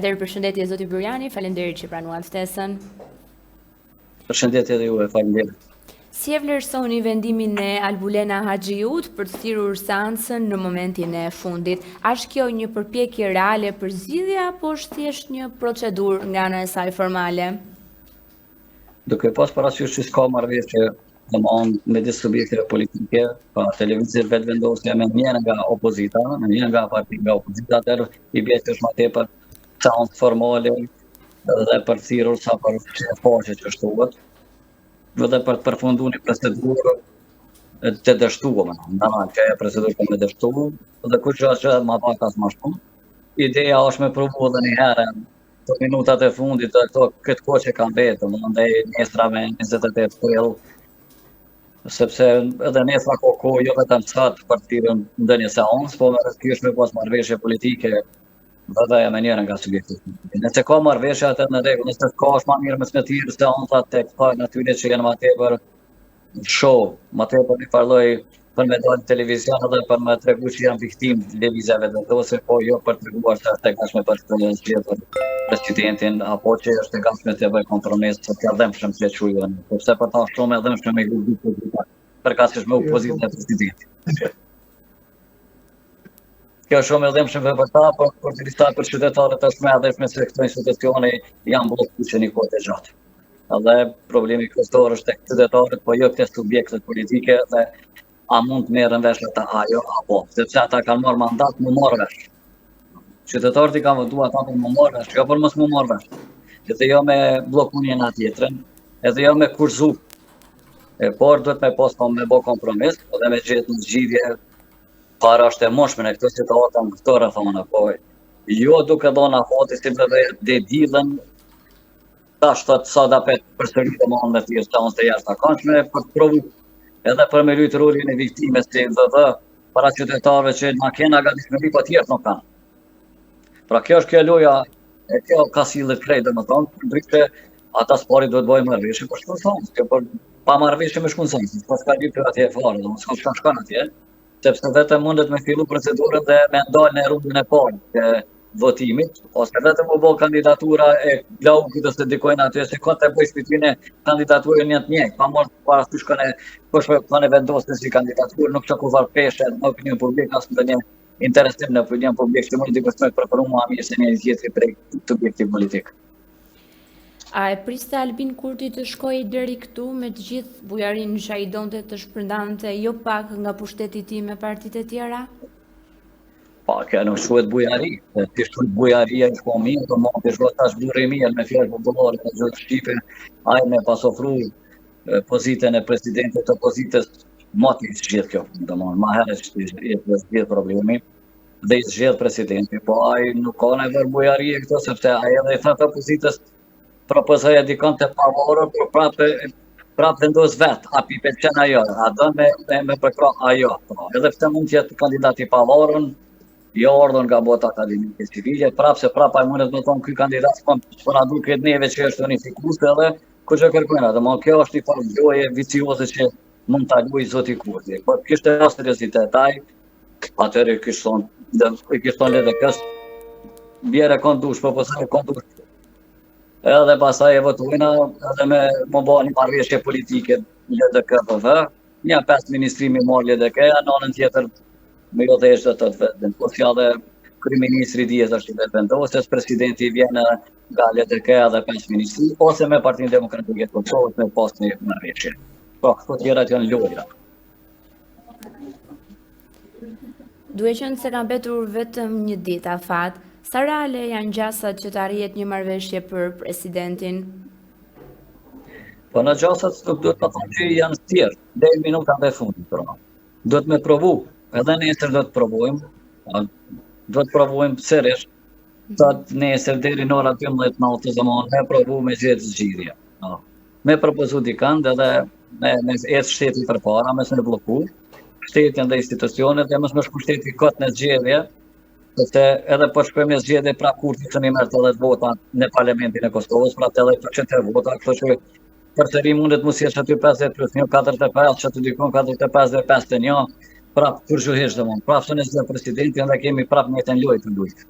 Atëherë përshëndetje zoti Burjani, faleminderit që pranuat ftesën. Përshëndetje edhe juve, faleminderit. Si e vlerësoni vendimin e Albulena Haxhiut për të thirrur seancën në momentin e fundit? A është kjo një përpjekje reale për zgjidhje apo është thjesht një procedurë nga ana e saj formale? Duke pas parasysh që s'ka marrëveshje domethënë midis subjekteve politike, pra te Lëvizja Vetëvendosje me njërën nga opozita, me njërën nga parti nga opozita, atëherë i bie që është ma tepër seancë formale dhe për thirrur sa për faqe që shtuhet, dhe për të përfundu një procedurë të dështuar, normal që ajo procedurë ka me dështu, dhe kurgjë që ma pak as ma shumë. Ideja është me provu edhe një herë Këto minutat e fundit dhe këto këtë kohë që kanë mbetë, domethënë deri nesra me 28 prill, sepse edhe nesra ka kohë jo vetëm sot për të thirrur ndonjë seancë, po me rëndësi me pas marrëveshje politike dhe me njërën nga subjektet. Nëse ka marrëveshje atëherë në rregull, nëse s'ka është ma mirë mos me thirrë seanca të kësaj natyre që janë ma tepër show, ma tepër një farë lloj për me dalë në televizion edhe për me tregu që janë viktimë Lëvizja Vetëvendosje, po jo për treguar se është e gatshme për të zgjedhur presidentin, apo që është e gatshme të bëjë kompromis të të dhembshëm që e quajnë, sepse për ta shumë e dhembshme me dy pozita, përkatësisht me opozitën e presidentit. Kjo është shumë e dhembshme për ta, por për të disa për qytetarët është më e dhembshme se këto institucione janë bllokuar që një kohë të gjatë. Edhe problemi kryesor është tek qytetarët, po jo te subjektet politike dhe a mund të merren vesh ata ajo apo, sepse ata kanë marrë mandat m'u marrë vesh. Qytetarët i kanë votuar ata për m'u marrë vesh, jo për mos m'u marrë vesh. Edhe jo me blloku njëna tjetrën, edhe jo me kurzu. E por duhet me pas me bo kompromis dhe me gjetë një zgjidhje para është e mundshme në këtë situatë, në këto rrethana, po jo duke dhënë afati si dhe dhe dilën tash thot sa da pet përsëri të mund me thirrë seancë të jashtëzakonshme për të provu edhe për me lujtë rolin e viktimës si VV para qytetarëve që na kena gatishmëri, po tjerët nuk kanë. Pra kjo është kjo loja e kjo ka sillet krejt domethënë, ndryshe ata s'pari duhet bëjnë marrëveshje për shku n'seancë, kjo për pa marrëveshje me shku n'seancë, s'ka çka lypë atje fare, domethënë s'ka çka shkon atje, sepse vetëm mundet me fillu procedurën dhe me ndalë në rundën e parë të votimit, ose vetëm u bo kandidatura e Glaukit ose dikojnë aty, se ka të bëjë shpëtine kandidaturën një të njëjtë, pa marrë parasysh këne, kush kanë vendosur si kandidaturë, nuk ka kurrfarë peshe në opinion publik as ndonjë interesim në opinion publik që mund dikush me preferu më mirë se një tjetri prej subjektit politik. A e priste Albin Kurti të shkojë deri këtu me të gjithë bujarinë që ai donte të shpërndante jo pak nga pushteti i tij me partitë e tjera? Pa, kjo nuk quhet bujari, se t'ish qujt bujari ai shko mirë, do mund të shko tash burri mirë me fjalë popullore në gjuhë shqipe, ai me pas ofru pozitën e presidentit të opozitës, moti zgjidh kjo, do mund, ma herët që të zgjidh problemi, dhe i zgjedh presidenti, po ai nuk ka nevojë bujarie këto, sepse ai edhe i thotë opozitës propozoje dikon të pavarur, por prapë prapë vendos vet, a p'i pëlqen ajo, a do me me, me përkrah ajo. Po, edhe pse mund të jetë kandidat i pavarur, i ardhur nga bota akademike civile, prapë se prapë ai mundet me thonë ky kandidat s'po po na duket neve që është unifikues edhe kush e kërkojnë, domethënë kjo është një farë loje vicioze që mund ta luajë zoti Kurti. Po kishte seriozitet ai, Atëherë i kish thonë, i kish thonë LDK-s, bjere kon dush, po po kon dush. Edhe pastaj e votojna, edhe me më bo një marrëveshje politike LDK VV, një pesë ministri me marrë LDK, në anën tjetër me jo dhe të të vetën. Po si edhe kryeministri dihet është i Vetëvendosjes, presidenti vjen nga LDK edhe pesë ministri, ose me Partinë Demokratike të Kosovës me pas një marrëveshje. Po, këto tjerat janë lojra. Duke qenë se ka mbetur vetëm një ditë afat, sa reale janë gjasat që të arrihet një marrëveshje për presidentin? Po në gjasat nuk duhet të thonë që janë thjesht, deri në minutat e fundit, pra. Duhet me provu, edhe nesër do të provojmë, do të provojmë sërish, sot nesër deri në ora 12 natës, domethënë me provu me gjetë zgjidhje. No. Me propozu dikënd edhe me, me ecë shteti përpara, mos me blloku, shtetin dhe institucionet, e mos me shku shteti kot në zgjedhje, sepse edhe po shkojmë në zgjedhje, pra Kurti s'un i merr 80 vota në Parlamentin e Kosovës, pra 80% e vota, kështu që përsëri mundet mos jesh aty 50 plus 1, 45, që të dikon 45 dhe 51, prap kurgjë hiç domethënë, prap s'un e zgjedh presidentin dhe kemi prap njëjtën lojë të lujtë.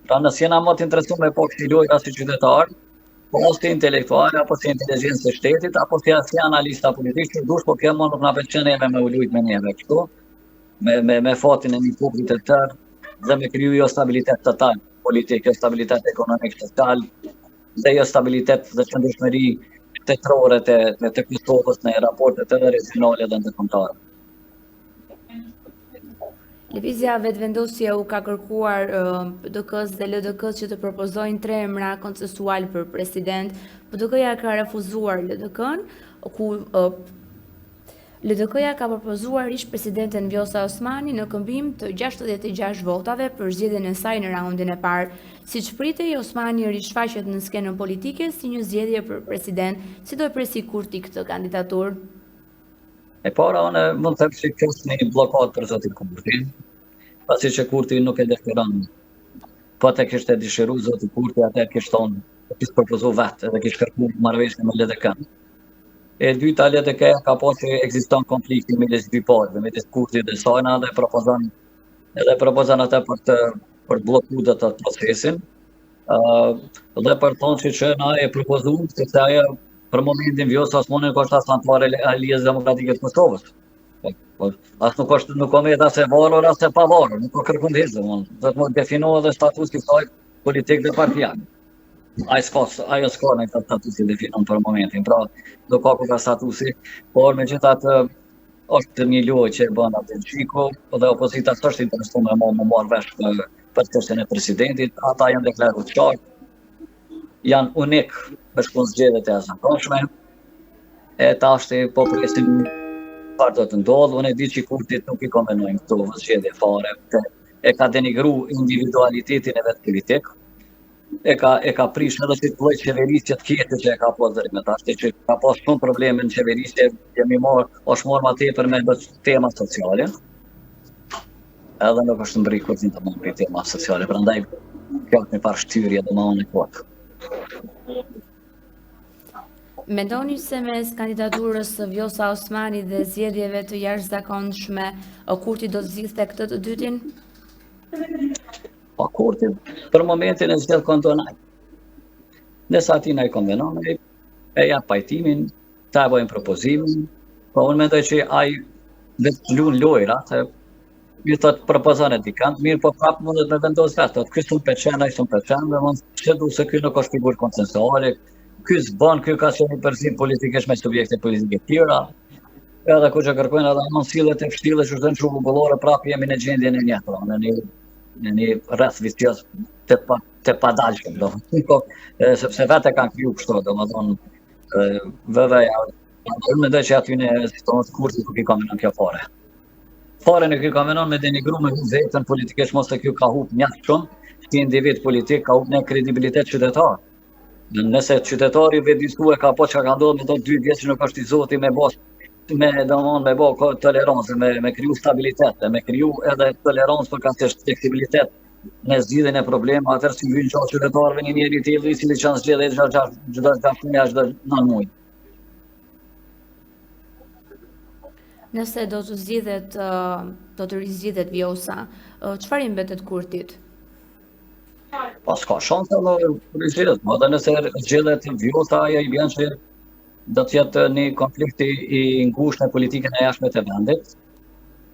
Pra nëse jena më të interesuar me pa kësi lojra si qytetar, po ose si intelektual, apo si inteligjencë e shtetit, apo si, si analista politik, që dush, po kjo më nuk na pëlqen neve me u lujt me neve kështu, me, me, me fatin e një populli të tërë, dhe me kriju jo stabilitet total politik, jo stabilitet ekonomik, social, dhe jo stabilitet dhe qëndrueshmëri shtetërore të, të, të Kosovës në raportet edhe regionale dhe ndërkombëtare. Lëvizja Vetëvendosje u ka kërkuar PDK-së dhe LDK-së që të propozojnë tre emra konsensual për president. PDK-ja ka refuzuar LDK-në, ku LDK-ja ka propozuar ish-presidenten Vjosa Osmani në këmbim të 66 votave për zgjedhjen e saj në raundin e parë. Siç pritej, Osmani rishfaqet në skenën politike si një zgjedhje për president. Si do e presi Kurti këtë kandidaturë? E para, unë mund të them se kjo është një bllokadë për zotin Kurti, pasi që Kurti nuk e dëshiron. Po të kishte dëshiru zoti Kurti, atëherë kishte thonë, kishte propozu vetë edhe kishte kërku marrëveshje me LDK-në. E dyta, LDK ka pa që ekziston konflikti midis dy palëve, midis Kurtit dhe sajna dhe propozon edhe propozon atë për të për të bllokuar do të procesin. Ë uh, dhe për të thonë që që na e propozuam sepse ajo për momentin Vjosa Osmani nuk është as anëtare e Lidhjes Demokratike të Kosovës. Po, po, as nuk është nuk ka met as e varur as e pavarur, nuk ka kërkund hiç, domethënë, do të më definohet edhe statusi i saj politik dhe partiak. Ai s'ka, ajo s'ka në këtë status i definun për momentin, pra nuk ka kurrfarë statusi, por megjithatë është një lojë që e bën Abdixhiku, dhe opozita s'është interesuar me më më marrë vesh për, për çështjen e presidentit, ata janë deklaruar qartë, janë unik për shku n'zgjedhjet e jashtëzakonshme, e tashti po presim çfarë do të ndodhë, unë e di që Kurtit nuk i konvenojnë këto zgjedhje fare, e ka denigru individualitetin e vet politik, e ka e ka prish edhe si lloj qeverisje të keqe që e ka pas deri më tash, që ka pas shumë probleme në qeverisje, jemi marr, është marr më tepër me do tema sociale. Edhe nuk është mbri kurrë të më mbi tema sociale, prandaj kjo është një farë shtyrje dhe më anë e Mendoni se mes kandidaturës së Vjosa Osmanit dhe zgjedhjeve të jashtëzakonshme, Kurti do të zgjidhte këtë të dytin? Pa Kurti për momentin e zgjedh kon don ai. Nëse atij i konvenon, e, e jap pajtimin, ta e bojnë propozimin, po unë mendoj që ai vetë lun lojra, se ju thot propozon e dikant, mirë po prapë mundet me vendos vetë, thot ky s'më pëlqen, ai s'më pëlqen, dhe mund që du se ky nuk është figurë konsensuale, ky s'bën, ky ka qenë i përzim politikisht me subjekte politike tjera, edhe kur që kërkojnë edhe mund sillet e fshtillet që është në popullore, prapë jemi në gjendjen e njëjtë, pra, në një në një rreth vicioz të pa të padalshëm, do. Po, sepse vetë e kanë kriju kështu, domethënë VV-ja, unë mendoj që aty në tonë Kurti nuk i konvenon kjo fare. Fare nuk i konvenon me denigru me hup vetën politikisht, mos se kjo ka hup mjaft shumë, si individ politik ka hup në kredibilitet qytetar. Nëse qytetari vetëdijsu e ka pa çka ka ndodhur me to dy vjet që nuk është i zoti me bo me domthon me bo tolerancë, me me kriju stabilitet, me kriju edhe tolerancë përkatësisht fleksibilitet në zgjidhjen e problemeve, atëherë s'i vyn qafë qytetarëve një njeri i tillë i cili çon zgjedhje çdo gjashtë çdo gjashtë muaj, çdo nëntë muaj. Nëse do të zgjidhet, do të rizgjidhet Vjosa, çfarë i mbetet Kurtit? Po s'ka shanse më rizgjidhet, po edhe nëse zgjidhet Vjosa, ajo i bjen që do të jetë një konflikt i ngushtë në politikën e jashtme të vendit,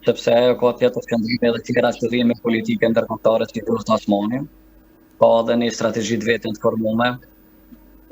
sepse ajo ka tjetër qëndrime edhe tjera qëllime politike ndërkombëtare si Vjosa Osmani, ka edhe një strategji të vetën të formume,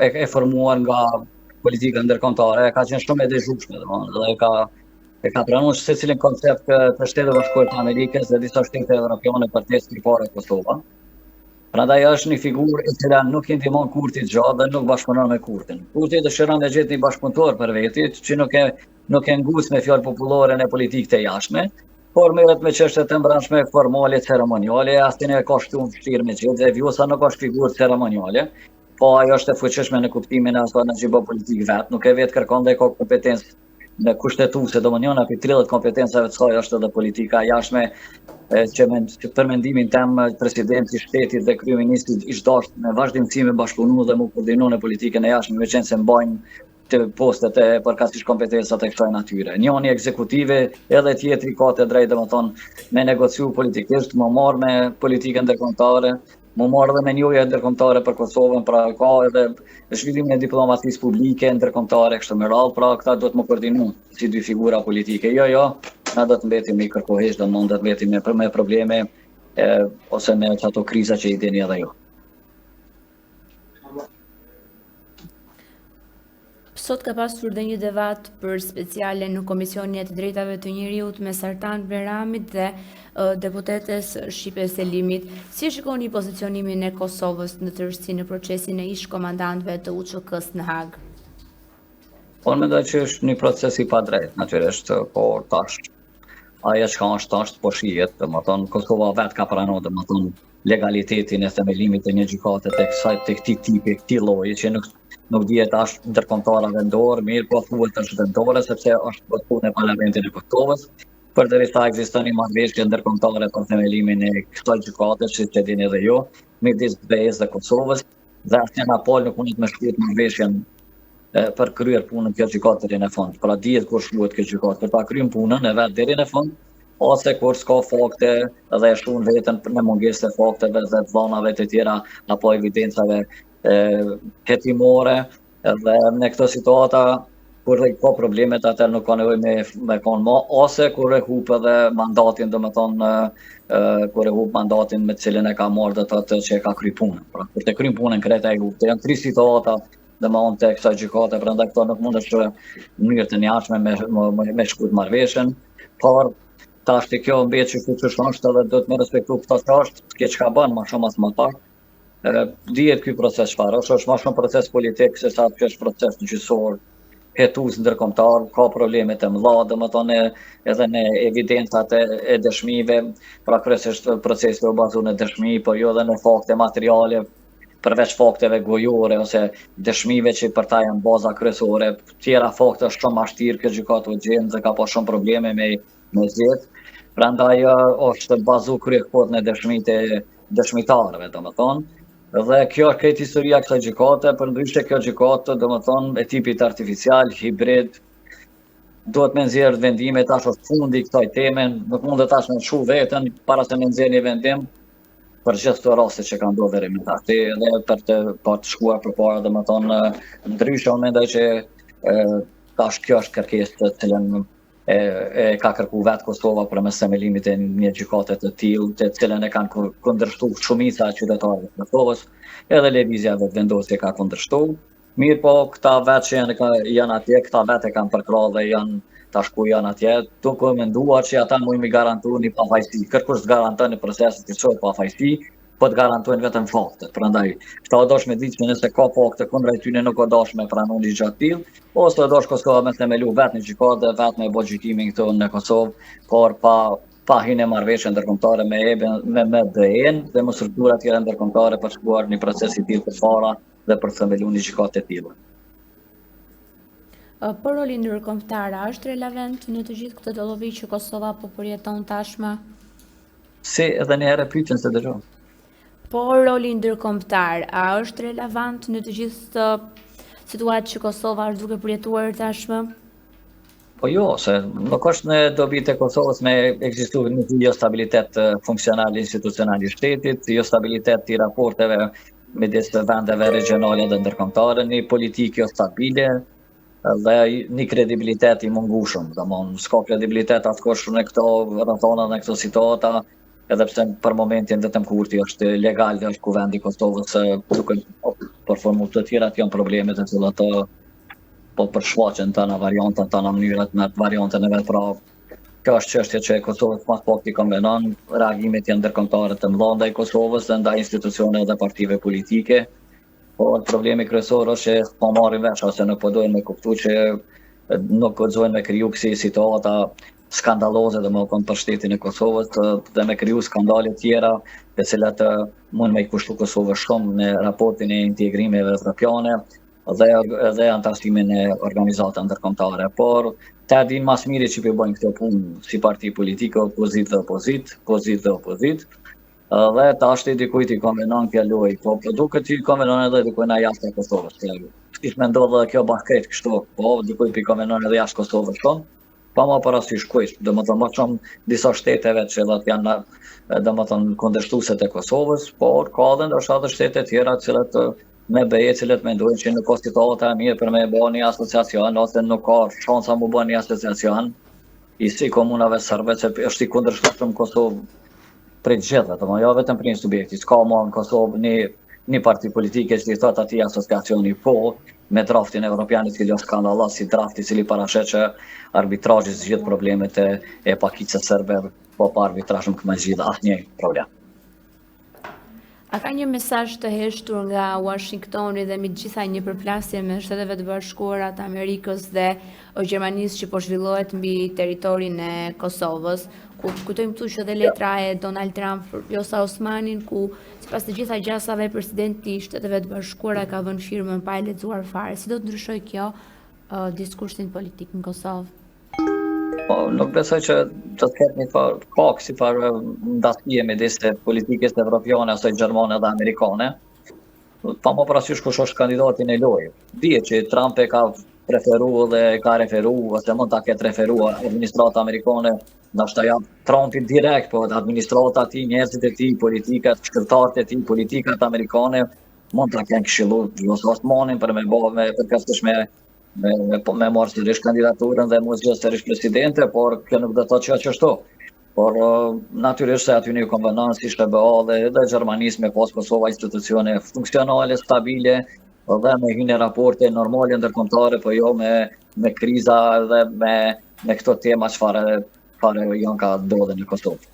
e, e formuar nga politika ndërkombëtare, ka qenë shumë e dëgjueshme, domethënë, dhe ka e ka pranuar secilin koncept të Shteteve Bashkuara të Amerikës dhe disa shtete evropiane për të ecur përpara Kosova. Prandaj është një figurë e cila nuk i ndihmon Kurtit gjë dhe nuk bashkëpunon me Kurtin. Kurti dëshiron të gjetë një bashkëpunëtor për veti, që nuk e nuk e nguc me fjalë popullore në politikë të jashtme, por merret me çështje të brendshme formale, ceremoniale, asnjë e ka shumë vështirë me gjetë, dhe Vjosa nuk është figurë ceremoniale, po ajo është e fuqishme në kuptimin e asaj në që bën politikë vetë, nuk e vet kërkon dhe ka kompetencë në kushtetuese, domethënë njëna prej 30 kompetencave të saj është edhe politika e jashtme, që, men, që për mendimin tem presidenti i shtetit dhe kryeministri ish dasht në vazhdimësi me bashkëpunu dhe mu koordinu në politikën e jashtme, meqenëse mbajnë të postet e përkatësisht kompetencat e kësaj natyre. Njëri ekzekutive edhe tjetri ka të drejtë, domethënë, me negociu politikisht, me marrë me politikën ndërkombëtare. M'u marrë edhe me njohje ndërkombëtare për Kosovën, pra ka edhe zhvillimin e diplomacisë publike ndërkombëtare kështu me radhë, pra këta duhet m'u koordinu si dy figura politike. Jo, jo, na do të mbetemi kërkohesh, do mund të mbetemi me, me probleme e, ose me ato kriza që i dini edhe ju. Sot ka pasur dhe një debat për Specialen në Komisionin e të Drejtave të Njeriut mes Artan Behramit dhe deputetes Shqipe Selimit. Si e shikoni pozicionimin e Kosovës në tërësi në procesin e ish-komandantëve të UÇK-së në Hagë? Unë mendoj që është një proces i padrejtë, natyrisht, por tash ajo çka është tash po shihet, domethënë Kosova vetë ka pranuar domethënë legalitetin e themelimit të një gjykate të kësaj të këtij tipi, këtij lloji që nuk nuk dihet a është ndërkombëtare vendor, mirëpo thuhet është vendore sepse është votuar në Parlamentin e Kosovës, përderisa ekziston një marrëveshje ndërkombëtare për themelimin e kësaj gjykate, siç e dini edhe ju, midis BE-së dhe Kosovës, dhe asnjëra palë nuk mundet me shkëput marrëveshjen për kryer punën kjo gjykatë deri në fund. Pra dihet kur shuhet kjo gjykatë, kur ta kryen punën e vet deri në fund, ose kur s'ka fakte dhe e shuan veten në mungesë të fakteve dhe të dhanave të tjera apo evidencave e, hetimore dhe në këto situata kur dhe ka problemet atëherë nuk ka nevojë me me kon më ose kur e hup edhe mandatin, domethënë kur e hup mandatin me të cilin e ka marrë do të thotë që e ka kry punën. Pra kur të kryen punën krejt ai hup. Janë tri situata domethënë të kësaj gjykate, prandaj këto nuk mundesh në mënyrë të njëanshme me me, me shkëput marrëveshjen, por tash të kjo mbetet që kështu që është edhe duhet me respektu këto që është, s'ke çka bën më shumë as më pak. Edhe dihet ky proces çfarë është, është më shumë proces politik se sa që është proces gjyqësor, hetues ndërkombëtar, ka probleme të mëdha, domethënë edhe në evidencat e, e dëshmive, pra kryesisht procesi u bazu në dëshmi, por jo edhe në fakte materiale, përveç fakteve gojore ose dëshmive që për ta janë baza kryesore, tjera fakte është shumë vështirë kjo gjykatë u gjenë dhe ka pas shumë probleme me me gjetë. Prandaj është bazu kryekëput në dëshmitë e dëshmitarëve, domethënë. Dhe kjo është krejt historia e kësaj gjykate, përndryshe kjo gjykatë, domethënë, e tipit artificial, hibrid, duhet me nxjerrë vendime, tash është fundi i kësaj teme, nuk mundet tash me shu veten para se me nxjerrë një vendim, për gjithë këto raste që kanë ndodhur deri më tash, edhe për të për të shkuar përpara, domethënë ndryshe unë mendoj që e, tash kjo është kërkesë të cilën e, e ka kërku vetë Kosova përmes themelimit të një gjykate të tillë, të cilën e kanë kundërshtu shumica e qytetarëve të Kosovës, edhe Lëvizja Vetëvendosje ka kundërshtu. Mirëpo, këta vetë që janë, janë atje, këta vetë e kanë përkrah dhe janë tash ku janë atje, duke menduar që ata mujnë me garantu një pafajësi. Kërkush s'garanton në proces gjyqësor pafajësi, po të garantojnë vetëm faktet. Prandaj, këta u dasht me ditë që nëse ka fakte kundra tyne nuk u dasht me pranu një gjë të tillë, ose u dasht Kosova me themelu vetë një gjykatë dhe vetë me bo gjykimin këtu në Kosovë, por pa pa hi në marrëveshje ndërkombëtare me EBE, me me BE-n dhe me struktura tjera ndërkombëtare për të shkuar një proces i tillë përpara dhe për të themeluar një gjykatë të tillë. Po roli ndërkombëtar a është relevant në të gjithë këtë tollovi që Kosova po përjeton tashmë? Si edhe një herë pyetjen s'e dëgjova. Po roli ndërkombëtar a është relevant në të gjithë këtë situatë që Kosova është duke përjetuar tashmë? Po jo, se nuk është në dobi të Kosovës me ekzistu një jo stabilitet funksional institucional i shtetit, jo stabilitet i raporteve midis vendeve regionale dhe ndërkombëtare, një politikë jo stabile dhe një kredibilitet i mungueshëm. Domthon, s'ka kredibilitet askush në këto rrethana në këto situata, edhe pse për momentin vetëm Kurti është legal dhe është Kuvendi i Kosovës duke performu të tjerat janë probleme të cilat po përshfaqen tana variantat, tana mënyrat me variantën e vet, pra Kjo është çështje që Kosovës ma s'pak i konvenon, reagimet janë ndërkombëtare të mëdha ndaj Kosovës dhe ndaj institucioneve dhe partive politike, por problemi kryesor është që po marrin vesh ose nuk po dojnë me kuptu që nuk guxojnë me kriju kësi situata skandaloze domethënë për shtetin e Kosovës dhe me kriju skandale tjera të cilat mund me i kushtu Kosovës shumë në raportin e integrimeve evropiane dhe edhe anëtarësimin në organizata ndërkombëtare, por ta dinë ma s'miri që po bëjnë këtë punë si parti politike, opozitë dhe opozitë, pozitë dhe opozitë, dhe tashti dikujt i konvenon kjo lojë, po po duket që i konvenon edhe dikujt na jashtë Kosovës. Kish me ndodhë edhe kjo bash krejt kështu, po dikujt i konvenon edhe jashtë Kosovës shumë. Pa marrë parasysh kujt, domethënë më shumë disa shteteve që cilat janë domethënë kundërshtuese të Kosovës, por ka edhe ndoshta edhe shtete tjera të cilat me BE të cilat mendojnë që nuk ka situata e mirë për me bë një asociacion ose nuk ka shansa me bë një asociacion i si komunave serbe se është i kundërshtueshëm në Kosovë prej të gjithëve, domethënë jo vetëm prej një subjekti, s'ka më në Kosovë një një parti politike që i thotë atij asociacioni po, me draftin evropian i cili është skandaloz si draft i cili parasheh që arbitrazhi zgjidh problemet e, e pakicës serbe, po pa arbitrazh nuk më zgjidh asnjë problem. A ka një mesazh të heshtur nga Washingtoni dhe mbi të gjitha një përplasje mes Shteteve të Bashkuara të Amerikës dhe Gjermanisë që po zhvillohet mbi territorin e Kosovës, ku kujtojmë këtu që dhe letra e Donald Trump për Vjosa Osmanin, ku sipas të gjitha gjasave presidenti i Shteteve të Bashkuara ka vënë firmën pa e lexuar fare. Si do të ndryshojë kjo uh, diskursin politik në Kosovë? Po, nuk besoj që do të ketë një farë, ka kësi farë ndasie midis politikës evropiane, asaj gjermane dhe amerikane. Pa marrë parasysh kush është kandidati në lojë. Dihet që Trump e ka preferu dhe e ka referu, ose mund ta ketë referu administrata amerikane, ndoshta jo Trumpi direkt, po administrata e tij, njerëzit e tij, politikat, këshilltarët e tij, politikat amerikane, mund ta kenë këshillu Vjosa Osmanin për me bo, me përkatësisht me me me po me marrë sërish kandidaturën dhe m'u zgjedh sërish presidente, por kjo nuk do të thotë që është ashtu. Por natyrisht se aty një konvenon si SHBA dhe edhe Gjermanisë me pas Kosova institucione funksionale, stabile dhe me hy në raporte normale ndërkombëtare, po jo me me kriza dhe me me këto tema çfarë çfarë janë ka ndodhur në Kosovë.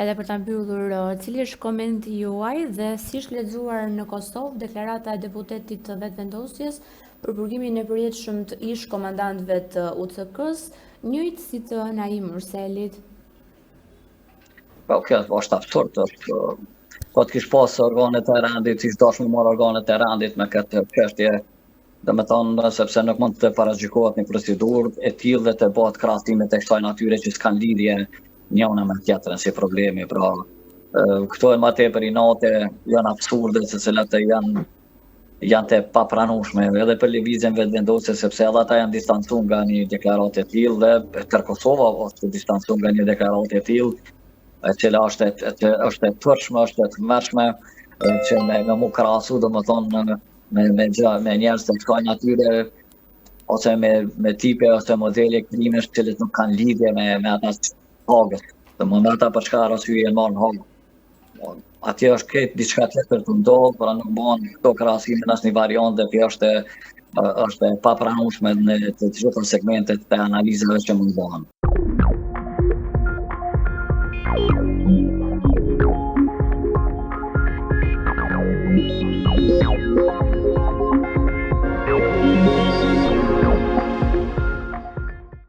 Edhe për ta mbyllur, cili është komenti juaj dhe si është lexuar në Kosovë deklarata e deputetit të Vetëvendosjes për burgimin e përjetshëm të ish komandantëve të UCK-së, njëjtë si të Naim Murselit? Po, kjo është absurd, është po të kish pas organet e rendit, ish dashur me marrë organet e rendit me këtë çështje Domethënë, sepse nuk mund të paragjykohet një procedurë e tillë dhe të bëhet krahasime të kësaj natyre që s'kanë lidhje njëna me tjetrën si problemi, pra këto e ma tepër inate janë absurde, të cilat janë janë të papranueshme edhe për lëvizjen Vetëvendosje sepse edhe ata janë distancuar nga një deklaratë e tillë dhe tërë Kosova është distancuar nga një deklaratë e tillë e cila është e, e, është e turpshme, është e tmerrshme që me, me mu krahasu, domethënë me me gjë, me njerëz të kësaj natyre ose me me tipe ose modele krimesh të cilët nuk kanë lidhje me me ata të Hagës. Domethënë ata për çka arsye janë marrë në Hagë. Po, atje është krejt diçka tjetër tu ndodhë, pra nuk bëhen këto krahasime në asnjë variant dhe kjo është është e papranueshme në të gjitha segmentet e analizave që mund bëhen.